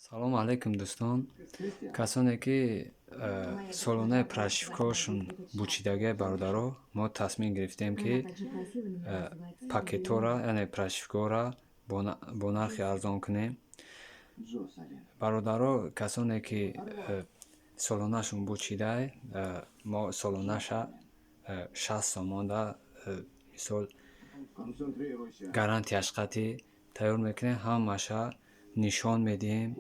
Салому алайкум, дӯстон. Касоне ки солонаи прошивкаҳошон бучидагиа, бародаро, мо тасмим гирифтем, ки пакетҳоро, яъне прошивкаҳоро бо нархи арзон кунем. Бародаро, касоне ки солонашон бучидай, мо солонаша 60 сомонда, мисол, гарантияш қатъӣ тайёр мекунем, ҳамаша нишон медиҳем,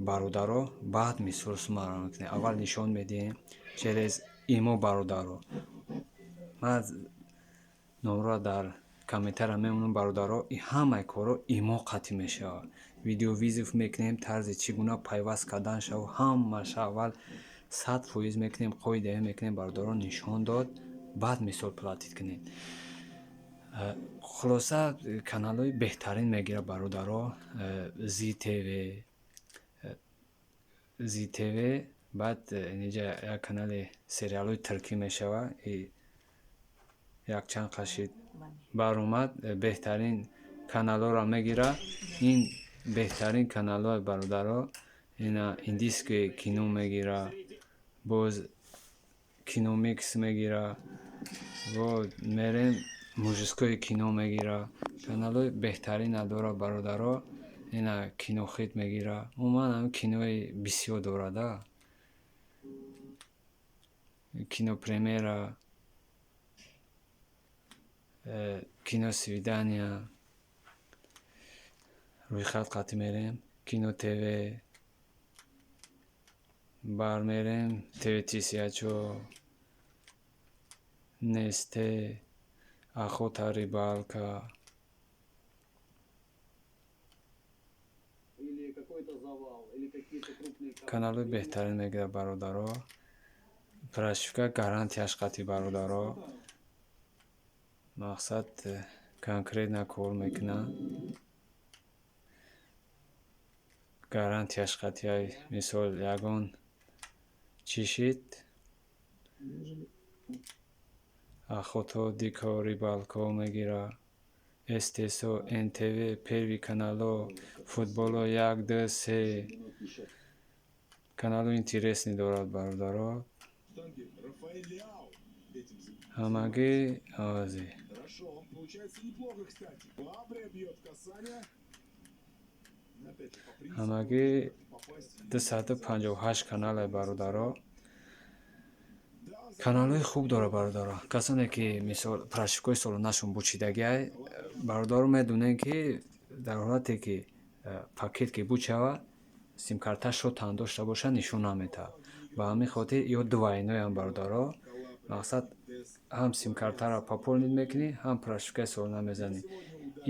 бародаро. Баъд, мисол, сумаро мекунем, аввал нишон медиҳем через имо. Бародаро, ман номро дар комментария мемонам. Бародаро, ҳамаи корҳо имо қатъӣ мешавад. Видеовызов мекунем, тарзи чӣ гуна пайваст кардан шав, ҳамаша аввал 100% мекунем, қоидаҳо мекунем, бародаро, нишон дод, баъд, мисол, платить кунед. Хулоса, каналҳои беҳтарин мегирад, бародаро: ЗиТВ, ЗиТВ, баъд инҷа як канали сериалҳои туркӣ мешавад, якчанд қашид баромад, беҳтарин каналҳоро мегирад. Ин беҳтарин каналҳои, бародаро, ина индийское кино мегирад, боз Киномикс мегирад, бо мерем, мужское кино мегирад. Каналҳои беҳтарина дорад, бародаро. Ина Кинохит мегирад. Умуман, ҳамин кинои бисёр дорада, Кинопремьера, Киносвидания, рӯйхат қатъӣ мерем, Кино ТВ бармерем, ТВ тысяча, Несте, Охота рыбалка. Каналҳои беҳтарин мегирад, бародаро. Прошивка гарантияш қатъӣ, бародаро. Мақсад, конкретно кор мекунад. Гарантияш қатъи, мисол, ягон чӣ шид, Охота дико рыбалка мегирад, СТСо, НТВ, Первый канало, футболо як, ду, се каналҳои интересный дорад, бародаро. Ҳамагӣ овази. Хорошо, получается неплохо, кстати. Бабря бьет касание. Опять же, по принципу Ҳамагӣ попасть. 258 канале, бародаро. Каналҳои хуб дорад, бародаро. Касоне ки, мисол, прошивкаҳои солонашон бучидагиай, бародаро, медонем, ки дар ҳолате ки пакет ки бучава, симкарташ шотан дошта бошад, нишон наметаҳад. Ба ҳамин хотир ё двойноям, бародаро. Мақсад, ҳам симкартаро пополнить мекунӣ, ҳам прошивкаи солона мезанӣ,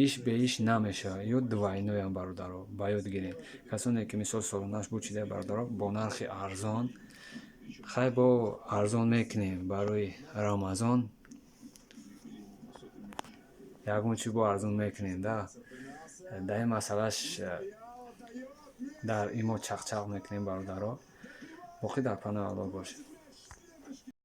иш беиш намешавад. Ё двойноям, бародаро, ба ёд гиред. Касоне ки, мисол, солонаш бучида, бародаро, бо нархи арзон, хай, бо арзон мекунем барои Рамазон, ягон чи бо арзон мекунем да. Дар ин масъалаш дар имо чақчақ мекунем, бародаро. Боқӣ дар паноҳи Аллоҳ бошед.